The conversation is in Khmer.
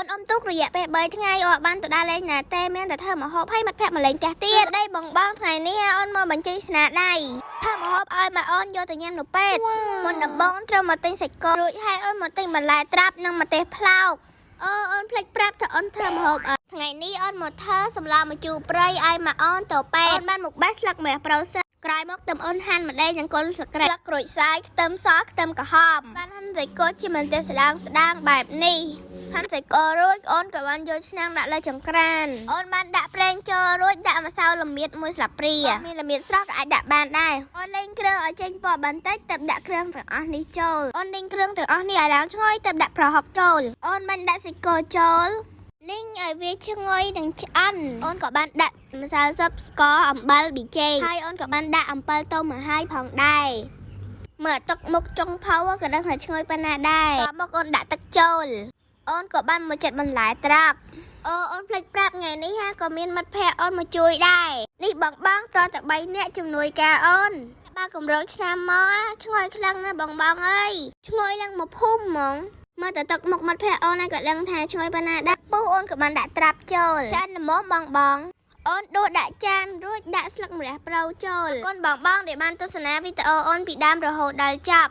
នអុំទូករយៈពេល3ថ្ងៃអូនបានទៅដើរលេងណាទេមានតែធ្វើម្ហូបឲ្យមិត្តភក្តិមកលេងផ្ទះទៀតស្ដីបងបងថ្ងៃនេះអូនមកបញ្ចេញស្នាដៃធ្វើម្ហូបឲ្យម៉ែអូនយកទៅញ៉ាំនៅពេទ្យមុនដំបូងត្រូវមកទិញសាច់គោរួចហើយអូនមកទិញបន្លែត្រាប់និងម្ទេសប្លោកអូអូនភ្លេចប្រាប់ថាអូនធ្វើម្ហូបអីថ្ងៃនេះអូនមកធ្វើសម្លម្ជូរព្រៃឲ្យម៉ែអូនទៅពេទ្យអូនបានមកបេះស្លឹកម្រះប្រូសិនក្រោយមកទឹមអូនហាន់ម្ដេចនិងគល់ស្លឹកគ្រៃស្លឹកក្រូចសើចខ្ទឹមសខ្ទឹមក្រហមបានហាន់សាច់គោជាម្ទេសស្ដាងស្ដាងបែបនេះហាន់សាច់គោរួចអូនក៏បានយកឆ្នាំងដាក់លើចង្ក្រានអូនបានដាក់ប្រេងចូលរួចដាក់ម្សៅល្មៀតមួយស្លាបព្រាមានល្មៀតស្រស់ក៏អាចដាក់បានដែរអូនលេងគ្រឿងឲ្យចេញពណ៌បន្តិចទើបដាក់គ្រឿងទាំងអស់នេះចូលអូនលេងគ្រឿងទាំងអស់នេះឲ្យឡើងឈ្ងុយទើបដាក់ប្រហុកចូលអូនបានដាក់សាច់គោចូលលីងឲ្យវាឈ្ងុយនិងឆ្អិនអូនក៏បានដាក់ម្សៅស៊ុបស្ករអំបិលប៊ីចេងហើយអូនក៏បានដាក់អំពិលទុំមកឲ្យផងដែរមើលទឹកមុខចុងភៅក៏ដឹងថាឈ្ងុយប៉ុណ្ណាដែរតមកអូនដាក់ទឹកចូលអូនក៏បានមកចិតបន្លែត្រាប់អូអូនភ្លេចប្រាប់ថ្ងៃនេះហាក៏មានមិត្តភ័ក្តិអូនមកជួយដែរនេះបងបងតតែ3នាក់ជំនួយការអូនបើកម្រងឆ្នាំមកឈ្ងុយខ្លាំងណាស់បងបងអើយឈ្ងុយឡើងមកភូមិហ្មងមើលតែទឹកមុខមិត្តភ័ក្តិអូនឯងក៏ដឹងថាឈ្ងុយប៉ុណ្ណាដែរពូអូនក៏បានដាក់ត្រាប់ចូលឆ្អិនល្មមបងបងអូនដួសដាក់ចានរួចដាក់ស្លឹកម្រះព្រៅចូលកូនបងបងដែលបានទស្សនាវីដេអូអូនពីដើមរហូតដល់ចប់។